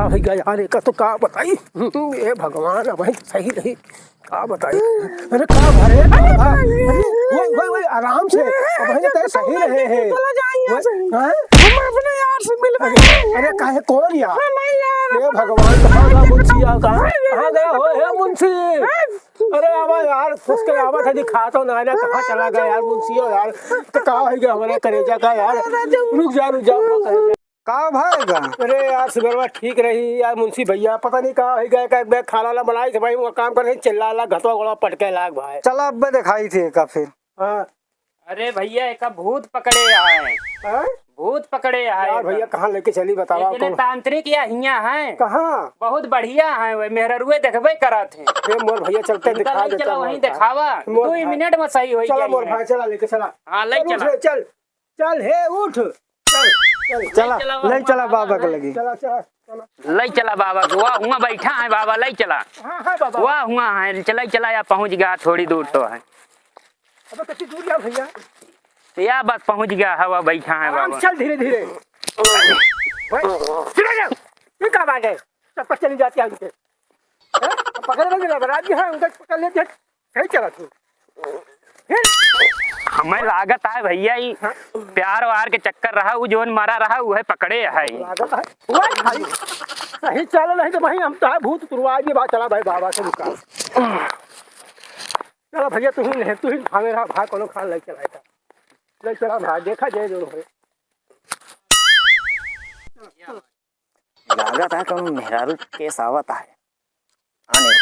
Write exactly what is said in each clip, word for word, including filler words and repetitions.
अरे यार, एका तो का बताई, हे भगवान, अब सही रही, का बताई? अरे का भा, अरे का भा, अरे, ओए, ओए, ओए, आराम से, अब हम तो सही रहे हैं। चला जाए यहाँ से। हाँ? हम अपने यार से मिलबे अरे, करेंगे। अरे काहे, कौन यार? हम यार, हे अपना भगवान, कहाँ गया मुंशी यार, कहाँ, कहाँ गया हो, हे मुंशी? अरे आवा यार, फुस के आवा था, दिखा तो ना, ना, कहाँ चला गया यार मुंशी हो यार? तो का हो गया हमारे करेजा का यार? रुक जा, रुक जा, रुक जा। का भाई बा? अरे यार, सुबेरवा ठीक रही यार, मुंशी भैया, पता नहीं का हो गया, का एक बैग खाना ला बनाई थे भाई, वो काम कर रहे, चिल्ला ला, घटवा गोड़ा पटके लाग भाई। चला, अब देखाई थे का फिर। हाँ। अरे भैया, एका भूत पकड़े आए। हैं? भूत पकड़े आए यार एका। भैया, कहाँ लेके चली, बतावा एकरे कौन? तांत्रिक या हियाँ हैं। कहाँ? बहुत बढ़िया हैं, वे मेहररुए देखबे करत हैं। ए मोर भैया, चलते इनका दिखा लई देता चला, वहीं मोर भाई। देखावा। मोर दो ही भाई। मिनट में सही होई चला जाई मोर है। भाई, चला लेके चला। हाँ, लई चल, उठ चला। रे, चल। चल, हे, उठ। चल, चल। चला, लई चला बाबा के लगे। चला, चला, चला। लई चला बाबा के, वाह, हुआँ बैठा है बाबा, लई चला। हाँ, हाँ, बाबा। वाह, हुआँ है, चला, चला, या पहुँच गया, थोड़ी दूर तो है। अबे, कितनी दूर जा भैया? या बस पहुँच गया है, वाह, बैठा है आराम बाबा। से चल, धीरे, धीरे। भाई, चला जाओ। ये का बात है? सब पर चली जाती है उनके। हैं? पकड़ में नहीं, राजी है, उनका पकड़ लेते हैं। सही चला तू। फिर? हमें लागत है भैया, ई हाँ? प्यार वार के चक्कर रहा, उ जौन मरा रहा, उहे पकड़े है। लागत है। वही भाई। सही चल नहीं तो भाई, हम तो है भूत तुरवा, ये बात चला भाई, बाबा से रुका। चला भैया, तू ही नहीं, तू ही भागे रहा, भाग कोनो खान लई चला था। लई चला भाई, देखा जाए जो होए। लागत है कोनो मेहरारू केस आवत है। आने।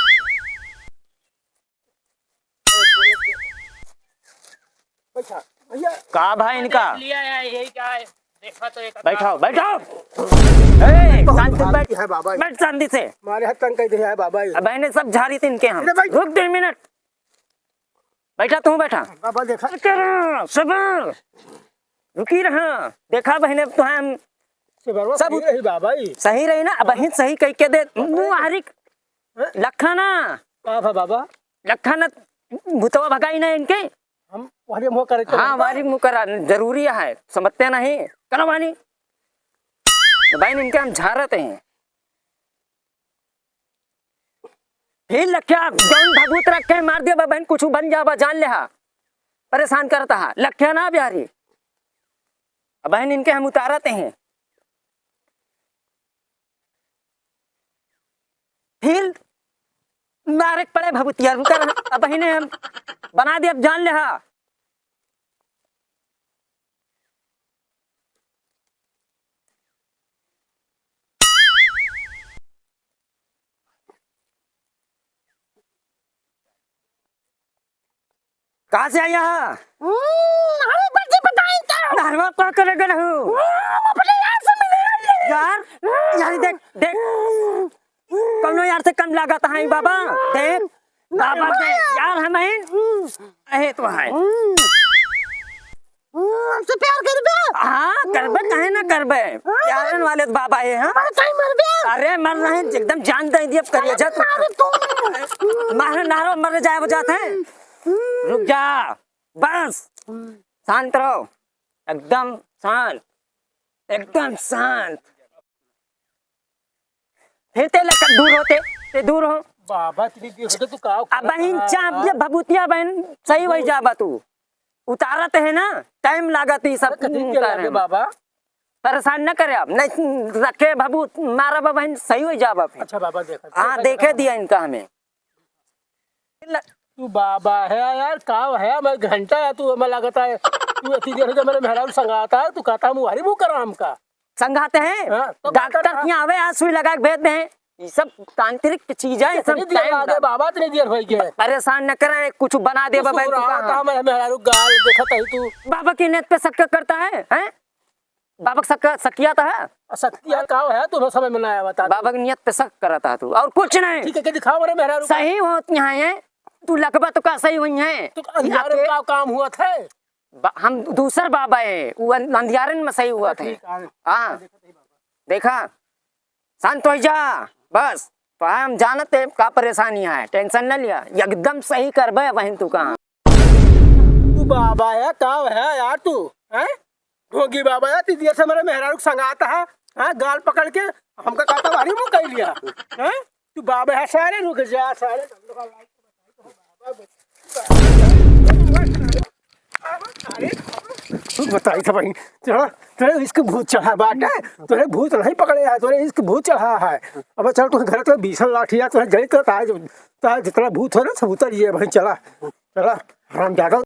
अच्छा, भैया। का भाई इनका? लिया है, यही का है? देखा तो एक बैठाओ, बैठाओ। ए, शांति से बैठ। है बाबा। बैठ शांति से। मारे हाथ तंग कर दिया है बाबा। अब बहने सब झारी थी इनके हम। अरे भाई। रुक दो मिनट। बैठा तू, बैठा। बाबा देखा। कर, सबर। रुकी रहा। देखा बहने, अब तो हम सबर सब सही रही बाबा ई। सही रही ना, अब बहन सही कह के दे। मुँह आरिक। हैं? लखा ना। का भा बाबा? लखा ना, भूतवा भगाई ना इनके। हम वारी मुँह करे तो हाँ, बनता। वारी मुँह करा, जरूरी है, समझते नहीं, करो वानी। तो भाई, इनके हम झारत हैं। फिर लख्या, जौन भभूत रखे, मार दिया, बहन, कुछ बन जाबा, जान ले हा। परेशान करता हा, लख्या ना बिहारी। अब बहन, इनके हम उतारते हैं। फिर मारे के पड़े भभूतिया, रुका रहा। अब बहिने हम बना दे, अब जान ले हा। कहाँ से आया है? हम्म, अरे, बच्चे बताएं तो। नहरवा का करे गए हो? हम्म, हम अपने यार से मिले आए हैं। यार, यार, देख, देख। कौनो यार से कम लागत है, बाबा। देख, बाबा, बाबा। देख, यार, हम हैं। हम्म। अहे तो है। हम्म। हम्म, हमसे प्यार करबे? हाँ, करबे, काहे ना करबे? हाँ। प्यारन वाले तो बाबा है, हाँ? हमारे काहे मरबे? अरे, मर रहे हैं, एकदम जान दे दिए, अब करिए जा तू। मारे तू। मारे नारो, मर जाए, वो जात है। हम्म। रुक जा, बस। हम्म। शांत रहो, एकदम शांत, एकदम शांत। फिर ते लटक दूर होते, ते दूर हो। बाबा, इतनी देर होते तू का अब बहिन हाँ, चाप हाँ। ये भभूतिया बहन, सही वही जाबा तू। उतारत है ना, टाइम लागत ही सब अरे, कथी के उतारे लागे में। बाबा? परेशान न करे अब, नहीं रखे भभूत, मारा बा बहन, सही हो जाबा फिर। अच्छा बाबा, देखा, हाँ, देखा, देखे देखा। दिया इनका हमें। तू बाबा है यार, का है? मैं घंटा है, तू हमें लगता है, तू इतनी देर हो गया, मेरे मेहरारू संगाता है, तू कहता हम वही मुँह करा हमका। संगाते हैं? हाँ, तो डॉक्टर डॉक्टर के यहाँ आवे, आज सुई लगा के भेज दे हैं। ये सब तांत्रिक की चीज है, ये सब इतनी देर टाइम आ गए लगा। बाबा, इतनी देर हो गई है। परेशान न करे, कुछ बना दे तू बाबा, तू सुरावत कहाँ? हमें मेहरारू गाल देखत है तू। बाबा की नेत पे शक करता है, हैं? बाबा का शक, शकिया तो है। शक्ति है, का है, तुम्हें समझ में ना आया, बता दो। बाबा की नियत पे शक करता है तू, और कुछ नहीं। ठीक है, के दिखाओ मेरे मेहरारू का। सही होत यहाँ है, तू लकबा तो का सही हुई है। तो अंधियारे में का काम हुआ था? बा-, हम दूसर बाबा है, वो अन-, अंधियारन में सही हुआ थे। ठीक है। हाँ। देखा, शांत हो जा, बस। तो हम जानत है का परेशानी है, टेंशन न लिया, एकदम सही करबे बहन तू काम। तू बाबा है, का है यार तू, हैं? ढोंगी बाबा है, तीन देर से मेरे मेहरारू के संगात है, हैं? गाल पकड़ के हमका का तबारी मुँह कइ लिया? हैं? तू बाबे है सारे, रुक जा सारे। तू बताई था भाई, तोरा, तोरे इश्क भूत चढ़ा बाटे, तोरे भूत नहीं पकड़े है, तोरे इश्क भूत चढ़ा है। अब चल तू घर तो बीसन लाठी है, तोरे जड़ी तो ताज, ताज जितना भूत हो ना सब उतर ये भाई, चला, चला, हरामजादा।